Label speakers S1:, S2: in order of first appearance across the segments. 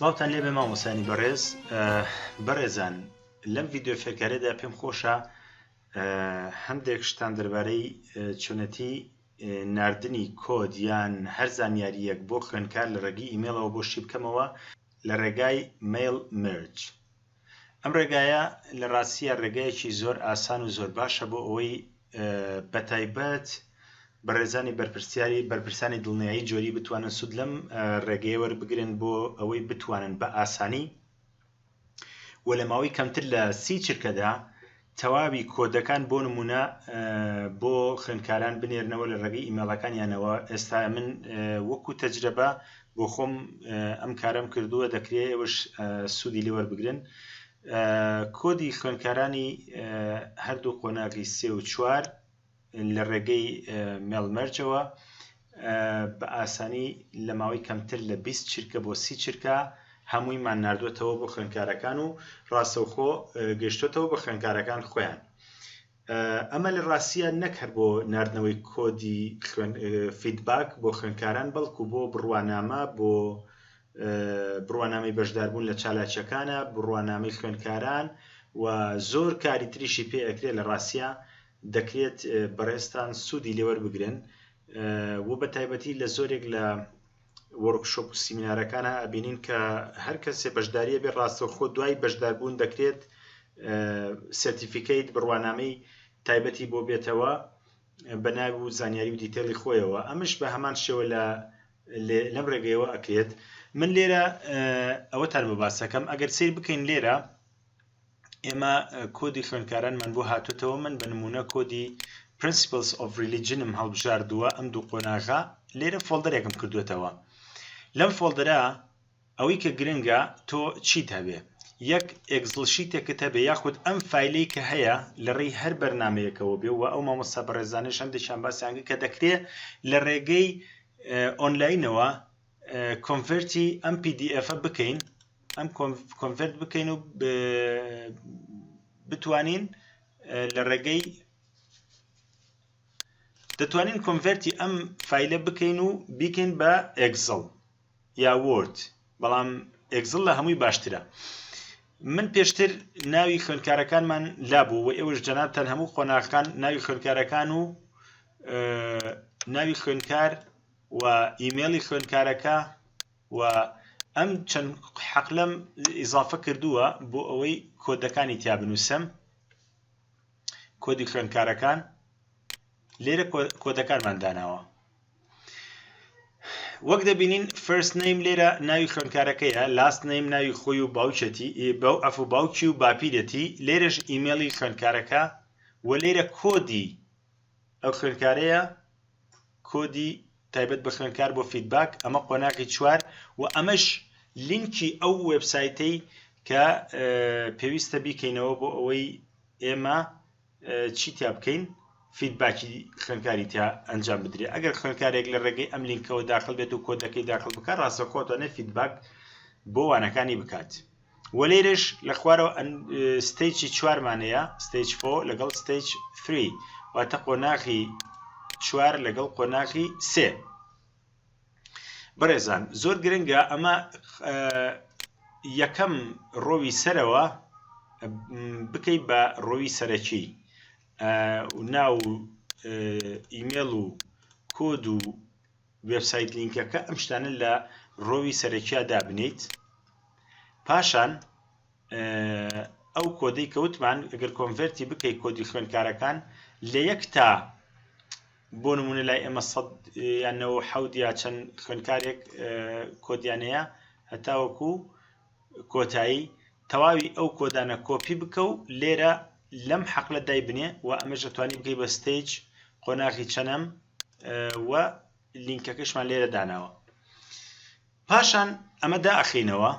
S1: سڵاوتان لێبێ مامۆستایانی بەڕێز بەڕێزان لەم ڤیدیۆ فێرکاریەدا پێم خۆشە هەندێک شتان دەربارەی چۆنەتی ناردنی کۆد یان هەر زانیاریەک بۆ خوێنکار لە ڕێگەی ئیمێڵەوە بۆ شی بکەمەوە لە ڕێگای mail merge ئەم ڕێگایە لە ڕاستیە ڕێگایەکی زۆر ئاسان و زۆر باشە بۆ ئەوەی بەتایبەت بەڕێزانی بەرپرسیاری بەرپرسانی دڵنیایی جۆری بتوانن سوود لەم ڕێگەیە وەربگرن بۆ ئەوەی بتوانن بە ئاسانی و لە ماوەی کەمتر لە سی چرکەدا تەواوی کۆدەکان بۆ نمونە بۆ خوێندکاران بنێرنەوە لە ڕێگەی ئیمێڵەکانیانەوە ئێستا من وەکو تەجرەبە بۆ خۆم ئەم کارەم کردووە دەکرێت ئێوەش سوودی لێ وەربگرن کۆدی خوێندکارانی هەردوو قۆناغی سێ و چوار لە ڕێگەی mail merge ەوە بە ئاسانی لە ماوەی کەمتر لە 20 چرکە بۆ 30 چرکە هەموویمان ناردوێتەوە بۆ خوێندکارەکان و ڕاستەوخۆ گەشتۆتەوە بە خوێندکارەکان خۆیان. ئەمە لە ڕاستیە نەک هەر بۆ ناردنەوەی کۆدی feedback بۆ خوێندکاران بەڵکو بۆ بڕوانامە بۆ بڕوانامەی بەشداربوون لە چالاکیەکانە بڕوانامەی خوێندکاران و زۆر کاری تریشی پێ ئەکرێت لە ڕاستیە دەکرێت بەڕێزتان سوودی لێوەربگرن و بە تایبەتی لە زۆرێک لە workshop و سیمینارەکانە ئەبینین کە هەر کەسێ بەشداریە بێ ڕاستەوخۆ دوای بەشداربوون دەکرێت certificate بڕوانامەی تایبەتی بۆ بێتەوە بە ناو و زانیاری و detail ی خۆیەوە ئەمش بە هەمان شێوە لە لەم ڕێگەیەوە ئەکرێت من لێرە ئەوەتان بۆ باسەکەم ئەگەر سیر بکەین لێرە ئێمە کۆدی خوێندکارانمان بۆ هاتوتەوە من بە نمونە کۆدی Principles of Religion م هەڵبژاردووە ئەم دوو قۆناغە لێرە folder ێکم کردوێتەوە لەم folder ە ئەوەی کە گرنگە تۆ چیت هەبێ یەک Excel sheet ێکت هەبێ یاخود ئەم فایلەی کە هەیە لە ڕێی هەر بەرنمەیەکەوە بێ و ئەو مامۆستا بەڕێزانەش هەندێکیان باسیان کرد کە دەکرێ لە ڕێگەی ئۆنلاینەوە convert ی ئەم PDF بکەین ئەم convert بکەین و بتوانین لە ڕێگەی دەتوانین convert ی ئەم فایلە بکەین و بیکەین بە Excel یا Word بەڵام Excel لە هەمووی باشترە من پێشتر ناوی خوێندکارەکانمان لابوو و ئێوەش جەنابتان هەموو قۆناغەکان ناوی خوێندکارەکان و ناوی خوێندکار و ئیمێڵی خوێندکارەکە و ئەم چەند حەقلەم ئیزافە کردووە بۆ ئەوەی کۆدەکانی تیا بنووسم کۆدی خوێندکارەکان لێرە کۆدەکانمان داناوە وەک دەبینین first name لێرە ناوی خوێندکارەکەیە last name ناوی خۆی و باوکێتی بەو ئەف و باوکی و باپیرەتی لێرەش ئیمێڵی خوێندکارەکە و لێرە کۆدی ئەو خوێندکارەیە کۆدی تایبەت بە خوێندکار بۆ feedback ئەمە قۆناغی چوار و ئەمەش لینکی ئەو وێبسایتەی کە پێویستە بیکەینەوە بۆ ئەوەی ئێمە چی تیا بکەین feedback ی خوێندکاری تیا ئەنجام بدرێت ئەگەر خوێندکارێک لە ڕێگەی ئەم لینکەوە داخل بێت و کۆدەکەی داخل بکات ڕاستەوخۆ توانێت feedback بۆ وانەکانی بکات وە لێرەش لە خوارەوە stage ی چوارمان هەیە stage four لەگەڵ stage three واتە قۆناغی چوار لەگەڵ قۆناغی سێ بەڕێزان زۆر گرنگە ئەمە یەکەم row ی سەرەوە بکەی بە row ی سەرەکی ناو ئیمێڵ و کۆد و وێبسایت لینکەکە ئەم شتانە لە row ی سەرەکیا دابنیت پاشان ئەو کۆدەی کەوتمان ئەگەر convert ی بکەی کۆدی خوێندکارەکان لە یەک تا بۆ نمونە لای ئێمە سەد یان 97 یا چەند خوێندکارێک کۆدیان هەیە هەتاوەکو کۆتایی تەواوی ئەو کۆدانە کۆپی بکە و لێرە لەم حەقلە دایبنێ و ئەمەش دەتوانی بکەی بە stage قۆناغی چەنەم و لینکەکەشمان لێرە داناوە پاشان ئەمە دائەخینەوە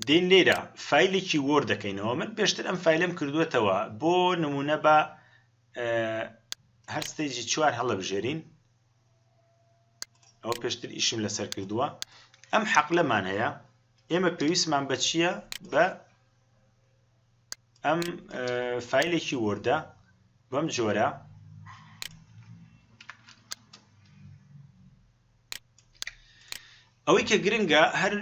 S1: دێین لێرە فایلێکی Word دەکەینەوە من پێشتر ئەم فایلم کردوێتەوە بۆ نمونە بە هەر stage ی چوار هەڵەبژێرین ئەوە پێشتر ئیشم لەسەر کردووە ئەم حەقلەمان هەیە ئێمە پێویستمان بە چییە بە ئەم فایلێکی Word ە بەم جۆرە ئەوەی کە گرنگە هەر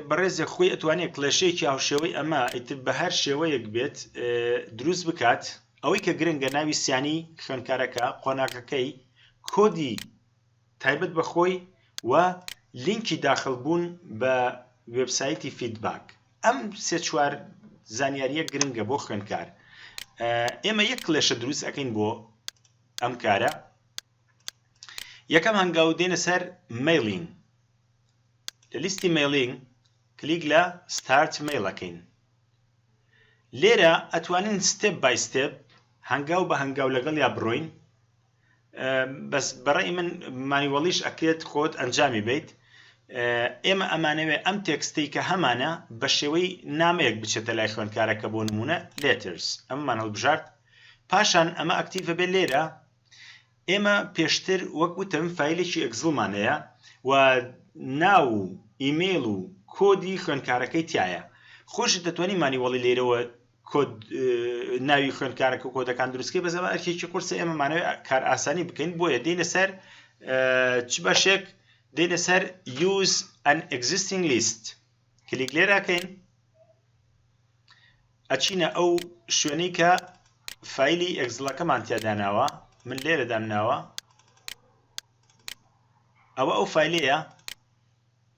S1: بەڕێزێک خۆی ئەتوانێت کڵێشەیەکی هاوشێوەی ئەمە ئیتر بە هەر شێوەیەک بێت دروست بکات. ئەوەی کە گرنگە ناوی سیانی خوێندکارەکە، قۆناغەکەی، کۆدی تایبەت بە خۆی و لینکی داخڵ بوون بە وێبسایتی feedback. ئەم سێ چوار زانیارییە گرنگە بۆ خوێندکار. ئێمە یەک کڵێشە دروست ئەکەین بۆ ئەم کارە. یەکەم هەنگاو دێنە سەر mailing. لە لیستی mailing کلیک لە start mail ئەکەین. لێرە ئەتوانین step by step هەنگاو بە هەنگاو لەگەڵیا بڕۆین. بەس بەڕێی من manual یش ئەکرێت خۆت ئەنجامی بیت. ئێمە ئەمانەوێ ئەم text ەی کە هەمانە بە شێوەی نامەیەک بچێتە لای خوێندکارەکە بۆ نمونە letters ئەممان هەڵبژارد. پاشان ئەمە active ە بێت لێرە. ئێمە پێشتر وەک وتم فایلێکی Excel مان هەیە و ناو و ئیمەیڵ و کۆدی خوێندکارەکەی تایە. خۆشت دەتوانی manually لێرەوە کۆد ناوی خوێندکارەکە و کۆدەکان دروستکەی، بەس ئەمە ئەرکێکی قورسە، ئێمە مانەوێت کار ئاسانی بکەین. بۆیە دێینە سەر چ بەشێک؟ دێینە سەر use an existing list، کلیک لێراکەین، ئەچینە ئەو شوێنەی کە فایلی Excel ەکەمان تیاداناوە. من لێرە دامناوە، ئەوە ئەو فایلەیە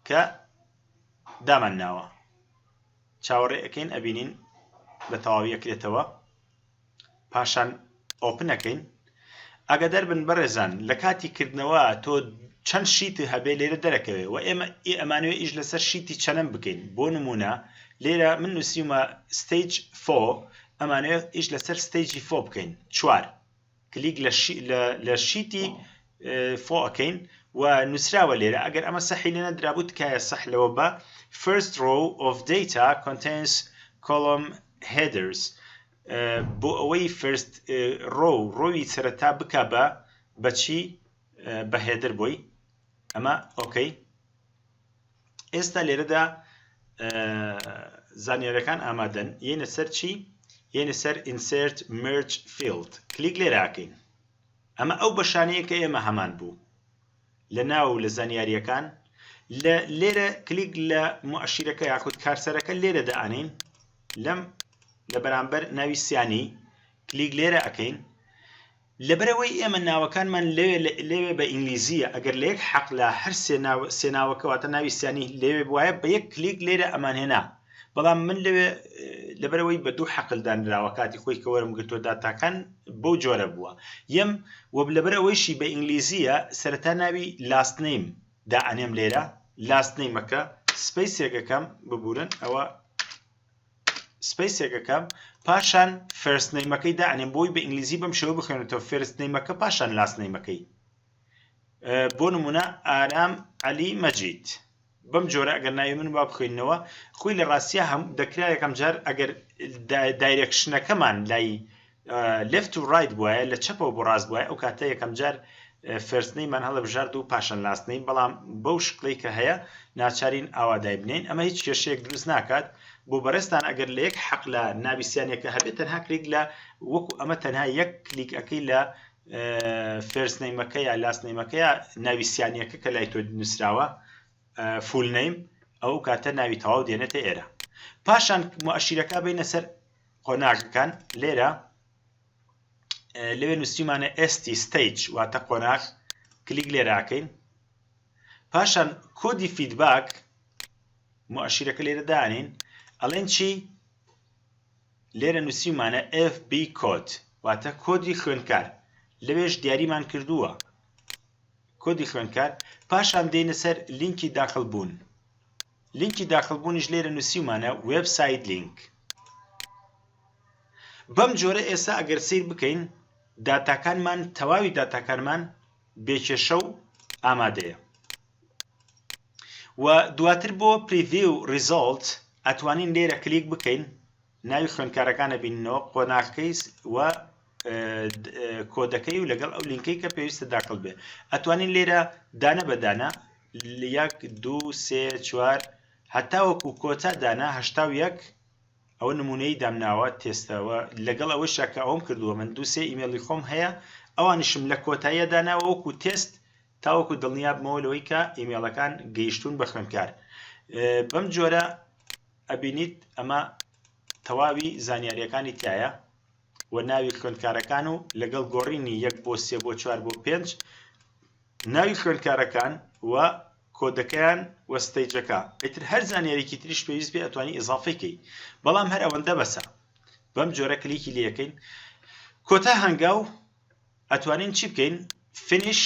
S1: کە دامان ناوە. چاوەڕێ ئەەکەین ئەبینین بە تەواوی ئەکرێتەوە. پاشان open ئەکەین. ئەگەدەر بن بەڕێزان لە کاتی کردنەوە تۆ چەند sheet هەبێ لێرە دەرەکەوێ و ئێمە ئەمانەوێ ئیش لەسەر sheet ی چەنەم بکەین. بۆ نمونە لێرە من نووسیومە stage four، ئەمانەوێ ئیش لەسەر stage ی four بکەین. چوار کلیک لە sheet ی four ئەکەین و نووسراوە لێرە ئەگەر ئەمە سەحی لێ نەدرابوو تکایە سەح لەوە بە first row of data contains column headers. بۆ ئەوەی first row row ی سەرەتا بکە بە بەچی بە header بۆی ئەمە okay. ئێستا لێرەدا زانیاریەکان ئامادەن. یەنە سەر چی؟ یەنە سەر insert merge field، کلیک لێراکەین. ئەمە ئەو بەشانەیە کە ئێمە هەمان بوو لە ناو و لە زانیاریەکان. لە لێرە کلیک لە مؤشیرەکە یاخود cursor ەکە لێرە دائەنین لەم لە بەرامبەر ناوی سیانی کلیک لێرە ئەکەین. لەبەرەوەی ئێمە ناوەکانمان لەوێ لەوێ بە ئینگلیزیە، ئەگەر لە یەک حەق لە هەر سێ ناوەکە واتە ناوی سیانی لەوێ بواە بە یەک کلیک لێرە ئەمانهێنا، بەڵام من لەوێ لەبەرەوەی بە دوو حەقل دانراوە کاتی خۆی کە وەرم گرتووە داتاکان بەو جۆرە بووە یەم و لەبەرەوەیشی بە ئینگلیزیە سەرەتا ناوی last name دائەنێم لێرە last name ەکە space ێکەکەم ببورن ئەوە space ێکەکەم پاشان first name ەکەی دائەنێم بۆی بە ئینگلیزی بەم شێوە بخوێنێتەوە first name ەکە پاشان last name ەکەی. بۆ نمونە ئارام عەلی مەجید بەم جۆرە ئەگەر ناوی من با بخوێنەوە خۆی لە ڕاستیا هەم دەکرا یەکەم جار ئەگەر direction ەکەمان لای left و right بواە لە چەپەوە بۆ ڕاست بواە ئەو کاتە یەکەم جار first name مان هەڵەبژارد و پاشان last name، بەڵام بەو شکڵی کە هەیە ناچارین ئاوا دایبنین. ئەمە هیچ کێشەیەک دروست ناکات بۆ بەڕێزتان ئەگەر لە یەک حەق لە ناوی سیانەکە هەبێت تەنها کلیک لە وەکو ئەمە تەنها یەک کلیک ئەەکەی لە first name ەکە یا last name ەکە یا ناوی سیانیەکە کە لای تۆ نووسراوە full name، ئەو کاتە ناوی تەواو دێنێتە ئێرە. پاشان مؤشیرەکە بینە سەر قۆناغەکان. لێرە لەوێ نووسیمانە ST stage واتە قۆناغ، کلیک لێراکەین. پاشان کۆدی feedback مؤشیرەکە لێرە دانین ئەڵێن چی؟ لێرە نووسیمانە FB code واتە کۆدی خوێندکار، لەوێش دیاریمان کردووە کۆدی خوێندکار. پاشان دێنە سەر لینکی داخل بوون، لینکی داخل بوونیش لێرە نووسیمانە website link. بەم جۆرە ئێستا ئەگەر سیر بکەین داتاکانمان تەواوی داتاکانمان بێکێشە و ئامادەیە. و دواتر بۆ preview result ئەتوانین لێرە کلیک بکەین ناوی خوێندکارەکانە بیننەوە قۆناغەکەی و کۆدەکەی و لەگەڵ ئەو لینکەی کە پێویستە داخل بێ. ئەتوانین لێرە دانە بە دانە یەک دوو سێ چوار هەتاوەکو کۆتا دانە 81 ئەوە نمونەی دامناوە تێستەوە. لەگەڵ ئەوەشا کە ئەوم کردووە من دوو سێ ئیمێڵی خۆم هەیە ئەوانیشم لە کۆتاییە داناوە وەکو تێست. تاوەکو دڵنیابمەوە لەوەی کە ئیمێڵەکان گەیشتوون بە خوێندکار. بەم جۆرە ئەبینیت ئەمە تەواوی زانیاریەکانی تایە و ناوی خوێندکارەکان و لەگەڵ گۆڕینی یەک بۆ سێ بۆ چوار بۆ پێنج ناوی خوێندکارەکان و کۆدەکەیان و stage ەکە ئیتر هەر زانیاریکی تریش پێویست بێ ئەتوانی ئیزافەی کەی بەڵام هەر ئەوەندە بەسە بەم جۆرە کلیکی لەکەین کۆتا هەنگاو ئەتوانین چی بکەین finish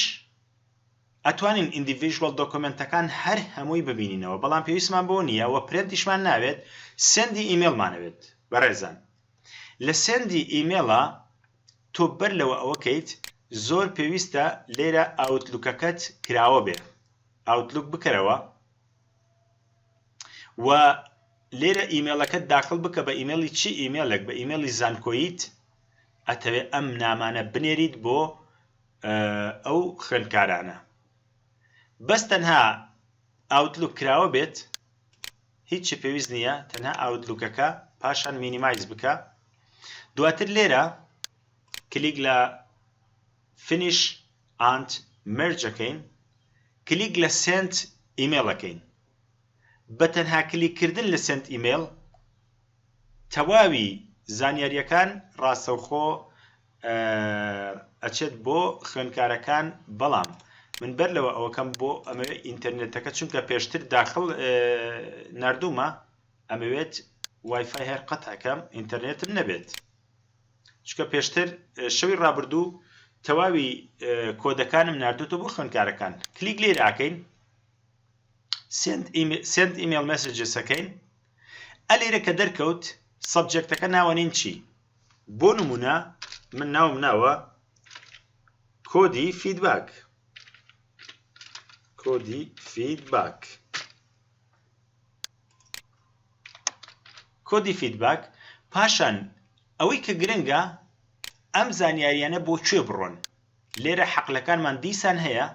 S1: ئەتوانین individual document ەکان هەر هەمووی ببینینەوە بەڵام پێویستمان بۆ نییە و print یشمان ناوێت send ی email مانەوێت بەڕێزان لە send ی email ە تۆ بەر لەوە ئەوە کەیت زۆر پێویستە لێرە Outlook ەکەت کراوە بێ Outlook بکەرەوە و لێرە ئیمێڵەکەت داخل بکە بە ئیمێڵی چی ئیمێڵێک بە ئیمێڵی زانکۆیت ئەتەوێ ئەم نامانە بنێریت بۆ ئەو خوێندکارانە بەس تەنها Outlook کراوە بێت هیچ پێویست نییە تەنها Outlook ەکە پاشان minimize بکە دواتر لێرە کلیک لە finish and merge ەکەین کلیک لە send email ەکەین بە تەنها کلیککردن لە send email تەواوی زانیاریەکان ڕاستەوخۆ ئەچێت بۆ خوێندکارەکان بەڵام من بەر لەوە ئەوەکەم بۆ ئەمەوێت ئینتەرنێتەکە چونکە پێشتر داخل نردوومە ئەمەوێت وایفای هەر قەتعکەم ئینتەرنێتم نەبێت چونکە پێشتر شەوی ڕابردوو تەواوی کۆدەکانم ناردوتە بۆ خوێندکارەکان کلیک لێرە ئەکەین send email messages ەکەین ئەلێرە کە دەرکەوت subject ەکە ناوەنین چی بۆ نمونە من ناوم ناوە کۆدی feedback کۆدی feedback کۆدی feedback پاشان ئەوەی کە گرنگە ئەم زانیاریانە بۆ کوێ بڕۆن لێرە حەقلەکانمان دیسان هەیە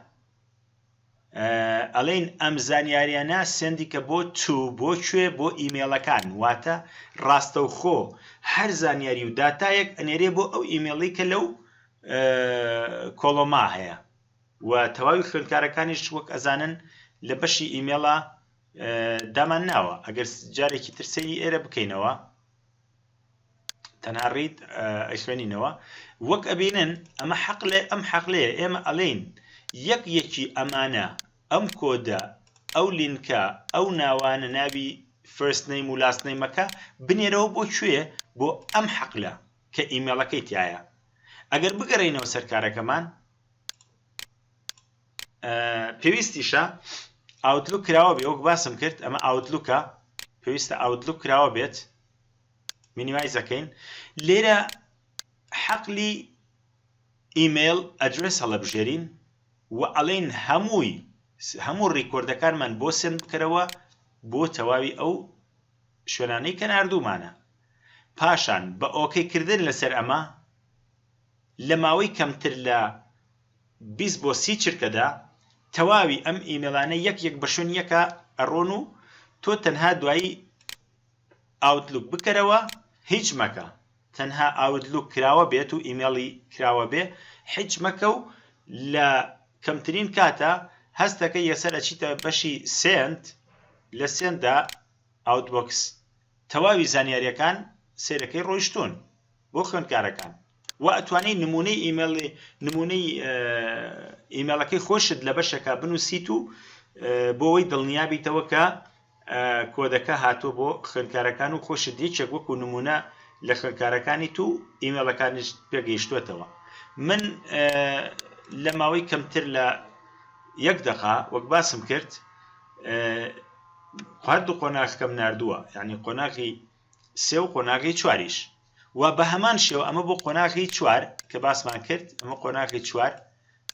S1: ئەڵێین ئەم زانیاریانە send ی کە بۆ to بۆ کوێ بۆ ئیمێڵەکان واتە ڕاستەوخۆ هەر زانیاری و داتایەک ئەنێرێ بۆ ئەو ئیمێڵی کە لەو column ا هەیە و تەواوی خوێندکارەکانیش وەک ئەزانن لە بەشی ئیمێڵە دامان ناوە ئەگەر جارێکی تر سەیری ئێرە بکەینەوە تەنها read ئەیخوێنینەوە وەک ئەبینن ئەمە حەقلێ ئەم حەقلەیە ئێمە ئەڵێین یەک یەکی ئەمانە ئەم کۆدە ئەو لینکە ئەو ناوانە ناوی first name و last name ەکە بنێرەوە بۆ کوێ بۆ ئەم حەقلە کە ئیمێڵەکەی تایە ئەگەر بگەڕێینەوە سەر کارەکەمان پێویستیشە Outlook کراوە بێ وەک باسم کرد ئەمە Outlook ە پێویستە Outlook کراوە بێت minimize ەکەین لێرە حەقلی email address هەڵەبژێرین و ئەڵێن هەمووی هەموو record ەکانمان بۆ send بکەرەوە بۆ تەواوی ئەو شوێنانەی کە ناردوومانە پاشان بە okay کردن لەسەر ئەمە لە ماوەی کەمتر لە 20 بۆ 30 چرکەدا تەواوی ئەم ئیمێڵانە یەک یەک بە شوێن یەکە ئەڕۆن و تۆ تەنها دوایی Outlook بکەرەوە هیچ مەکە تەنها Outlook کراوە بێت و ئیمێڵی کراوە بێ هیچ مەکە و لە کەمترین کاتە هەستەکە یەسەر ئەچیتە بەشی send لە send دا outbox تەواوی زانیاریەکان سەیرەکەی ڕۆیشتوون بۆ خوێندکارەکان و ئەتوانی نمونەی ئیمێڵ نمونەی ئیمێڵەکەی خۆشت لە بەشەکە بنووسیت و بۆ ئەوەی دڵنیابیتەوە کە کۆدەکە هاتووە بۆ خوێندکارەکان و خۆشت یەکێک وەکو نمونە لە خوێندکارەکانی تو ئیمێڵەکانیش پێگەیشتوێتەوە من لە ماوەی کەمتر لە یەک دقا وەک باسم کرد هەردوو قۆناغەکەم نردووە یعنی قۆناغی سێ و قۆناغی چواریش و بە هەمان شێوە ئەمە بۆ قۆناغی چوار کە باسمان کرد ئەمە قۆناغی چوار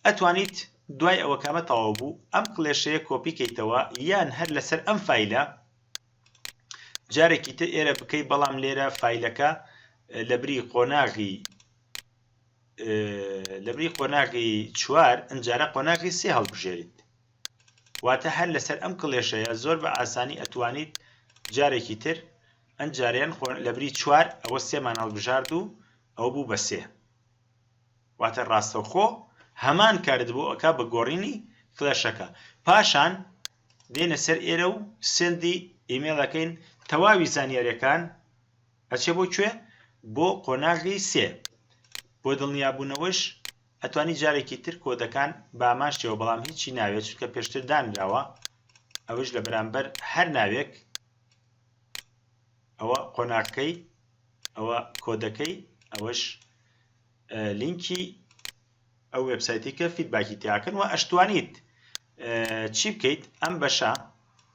S1: ئەتوانیت دوای ئەوە کامە تەواو بوو ئەم کڵێشەیە کۆپی کەیتەوە یان هەر لەسەر ئەم فایلە جارێکی تر ئێرە بکەی بەڵام لێرە فایلەکە لەبری قۆناغی لەبری قۆناغی چوار ئەنجارە قۆناغی سێ هەڵبژێریت واتە هەر لەسەر ئەم کڵێشەیە زۆر بە ئاسانی ئەتوانیت جارێکی تر ئەنجاریان لەبری چوار ئەوە سێمان هەڵبژارد و ئەو بوو بە سێ واتە ڕاستەوخۆ هەمان کارت بۆ ئەکا بە گۆڕینی. کڵێشەکە پاشان دێنە سەر ئێرە و send ی ئیمێڵ ئەکەین تەواوی زانیاریەکان ئەچێ بۆ کوێ بۆ قۆناغی سێ بۆ دڵنیابوونەوەش ئەتوانی جارێکی تر کۆدەکان بامان شێوە بەڵام هیچی ناوێت چونکە پێشتر دانراوە ئەوش لە بەرامبەر هەر ناوێک ئەوە قۆناغەکەی ئەوە کۆدەکەی ئەوەش لینکی ئەو وێبسایتی کە feedback ی تیاکەن و ئەشتوانیت چی بکەیت ئەم بەشە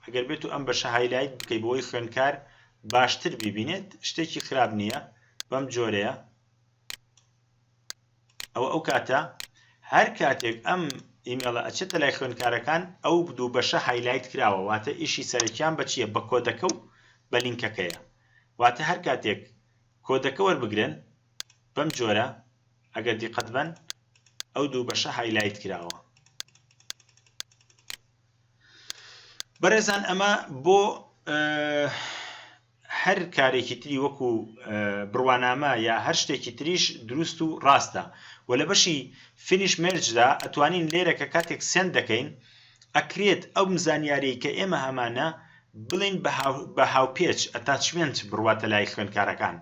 S1: ئەگەر بێت و ئەم بەشە highlight بکەیت بۆی خوێنکار باشتر ببینێت شتێکی خراپ نییە بەم جۆرەیە ئەوە ئەو کاتە هەر کاتێک ئەم ئیمێڵە ئەچێتە لای خوێندکارەکان ئەو دوو بەشە highlight کراوە واتە ئیشی سەرەکیان بە چییە بە کۆدەکە و بە لینکەکەیە واتە هەر کاتێک کۆدەکە وەربگرن بەم جۆرە ئەگەر دیقەت بەن ئەو دوو بەشە highlight کراوە بەڕێزان ئەمە بۆ هەر کارێکی تری وەکو بڕوانامە یا هەر شتێکی تریش دروست و ڕاستە و لە بەشی finish merge دا ئەتوانین لێرە کە کاتێک send دەکەین ئەکرێت ئەو زانیاریەی کە ئێمە هەمانە بڵێین بە هاوپێچ attachment بڕواتە لای خوێندکارەکان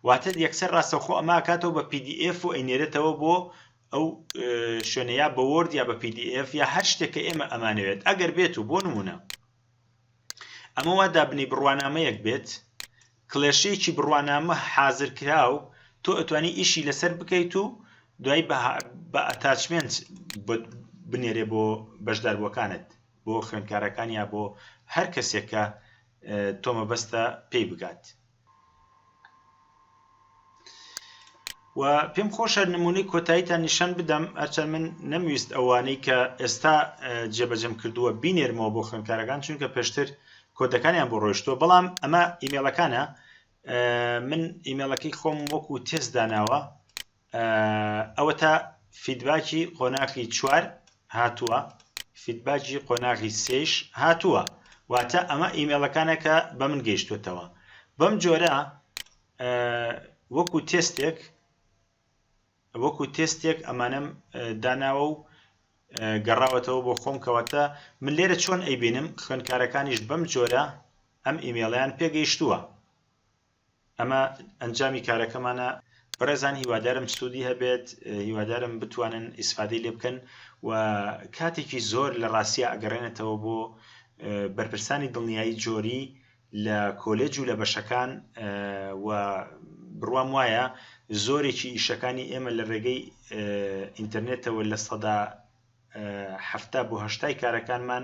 S1: واتە یەکسەر ڕاستەوخۆ ئەمە ئەکاتەوە بە PDF و ئەینێرێتەوە بۆ ئەو شوێنە یا بە Word یا بە PDF یا هەر شتێک کە ئێمە ئەمانەوێت ئەگەر بێت و بۆ نمونە ئەمە وا دابنێی بڕوانامەیەک بێت کڵێشەیەکی بڕوانامە حازر کراو تۆ ئەتوانی ئیشی لەسەر بکەیت و دوای بە attachment بنێرێ بۆ بەشداربووەکانت بۆ خوێندکارەکان یا بۆ هەر کەسێک کە تۆ مەبەستە پێی بگات. و پێم خۆشە نمونەی کۆتاییتان نیشان بدەم هەرچەند من نەمویست ئەوانەی کە ئێستا جێبەجێم کردووە بینێرمەوە بۆ خوێندکارەکان چونکە پێشتر کۆدەکانیان بۆ ڕۆیشتووە بەڵام ئەمە ئیمێڵەکانە من ئیمێڵەکەی خۆم وەکو تێست داناوە ئەوە تا feedback ی قۆناغی چوار هاتووە feedback ی قۆناغی سێش هاتووە واتە ئەمە ئیمێڵەکانە کە بە من گەیشتوتەوە بەم جۆرە وەکو تێستێک وەکو تێستێک ئەمانەم داناوە و گەڕاوەتەوە بۆ خۆم کەواتە من لێرە چۆن ئەیبینم خوێندکارەکانیش بەم جۆرە ئەم ئیمێڵیان پێگەیشتووە ئەمە ئەنجامی کارەکەمانە بەڕێزان هیوادارم سوودی هەبێت هیوادارم بتوانن ئیسفادەی لێ بکەن و کاتێکی زۆر لە ڕاستیا ئەگەڕێنێتەوە بۆ بەرپرسانی دڵنیایی جۆری لە کۆلێج و لە بەشەکان و بڕوام وایە زۆرێکی ئیشەکانی ئێمە لە ڕێگەی ئینتەرنێتەوە 70% بۆ 80ی کارەکانمان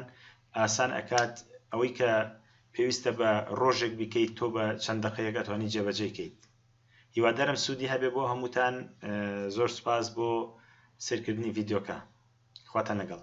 S1: ئاسان ئەکات ئەوەی کە پێویستە بە ڕۆژێک بیکەیت تۆ بە چەند دەقەیەک ئەتوانی جێبەجێی کەیت هیوادارم سوودی هەبێ بۆ هەمووتان زۆر سوپاس بۆ سەیرکردنی ڤیدیۆکە خواتان لەگەڵ.